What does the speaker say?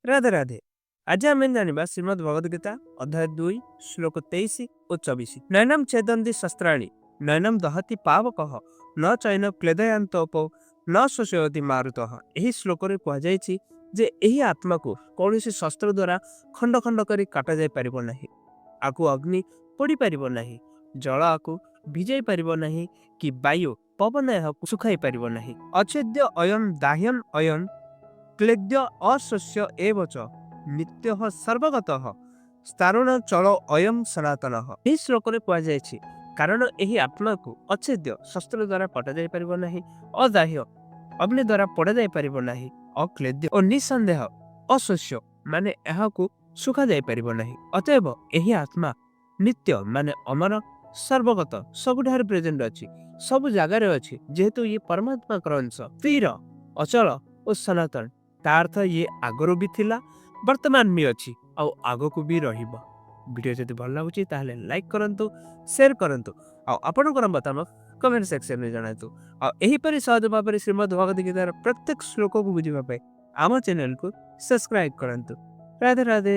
ରାଧେ ରାଧେ। ଆଜି ଆମେ ଜାଣିବା ଶ୍ରୀମଦ୍ ଭଗବଦ ଗୀତା ଅଧ୍ୟାୟ 2, ଶ୍ଲୋକ 23 ଓ 24। ନୈନଂ ଛିଦନ୍ତି ଶସ୍ତ୍ରାଣି, ନୈନଂ ଦହତି ପାବକଃ, ନ ଚୈନଂ କ୍ଲେଦୟତ୍ୟାପୋ, ନ ଶୋଷୟତି ମାରୁତଃ। ଏହି ଶ୍ଲୋକରେ କୁହାଯାଇଛି ଯେ ଏହି ଆତ୍ମାକୁ କୌଣସି ଶସ୍ତ୍ର ଦ୍ୱାରା ଖଣ୍ଡ ଖଣ୍ଡ କରି କାଟାଯାଇ ପାରିବ ନାହିଁ, ଆକୁ ଅଗ୍ନି ପୋଡ଼ି ପାରିବ ନାହିଁ, ଜଳ ଆକୁ ଭିଜାଇ ପାରିବ ନାହିଁ କି ବାୟୁ ପବନ ଏହାକୁ ଶୁଖାଇ ପାରିବ ନାହିଁ। ଅଚ୍ଛେଦ୍ୟ ଅୟମ ଦାହ୍ୟ ଅୟମ କ୍ଲେଦ୍ୟ ଅଶୋଷ୍ୟ ଏବ ଚ ନିତ୍ୟଃ ସର୍ବଗତଃ ସ୍ଥାଣୁରଚଲୋ ଅୟମ ସନାତନଃ। ଏହି ଶ୍ଲୋକରେ କୁହାଯାଇଛି, କାରଣ ଏହି ଆତ୍ମାକୁ ଅଚ୍ଛେଦ୍ୟ, ଶସ୍ତ୍ର ଦ୍ୱାରା କଟାଯାଇ ପାରିବ ନାହିଁ, ଅଦାହ୍ୟ, ଅଗ୍ନି ଦ୍ୱାରା ପୋଡ଼ାଯାଇ ପାରିବ ନାହିଁ, ଅକ୍ଲେଦ୍ୟ ଓ ନିଃସନ୍ଦେହ ଅଶୋଷ୍ୟ, ମାନେ ଏହାକୁ ଶୁଖାଯାଇ ପାରିବ ନାହିଁ। ଅତଏବ ଏହି ଆତ୍ମା ନିତ୍ୟ, ମାନେ ଅମର, ସର୍ବଗତ, ସବୁଠାରେ ପ୍ରେଜେଣ୍ଟ ଅଛି, ସବୁ ଜାଗାରେ ଅଛି, ଯେହେତୁ ଇଏ ପରମାତ୍ମାଙ୍କର ଅଂଶ, ସ୍ଥିର, ଅଚଳ ଓ ସନାତନ। ତା ଅର୍ଥ ଇଏ ଆଗରୁ ବି ଥିଲା, ବର୍ତ୍ତମାନ ବି ଅଛି ଆଉ ଆଗକୁ ବି ରହିବ। ଭିଡ଼ିଓ ଯଦି ଭଲ ଲାଗୁଛି, ତାହେଲେ ଲାଇକ୍ କରନ୍ତୁ, ସେୟାର କରନ୍ତୁ ଆଉ ଆପଣଙ୍କର ମତାମତ କମେଣ୍ଟ ସେକ୍ସନରେ ଜଣାନ୍ତୁ। ଆଉ ଏହିପରି ସହଜ ଭାବରେ ଶ୍ରୀମଦ୍ ଭଗବଦ ଗୀତାର ପ୍ରତ୍ୟେକ ଶ୍ଲୋକକୁ ବୁଝିବା ପାଇଁ ଆମ ଚ୍ୟାନେଲକୁ ସବସ୍କ୍ରାଇବ କରନ୍ତୁ। ରାଧେ ରାଧେ।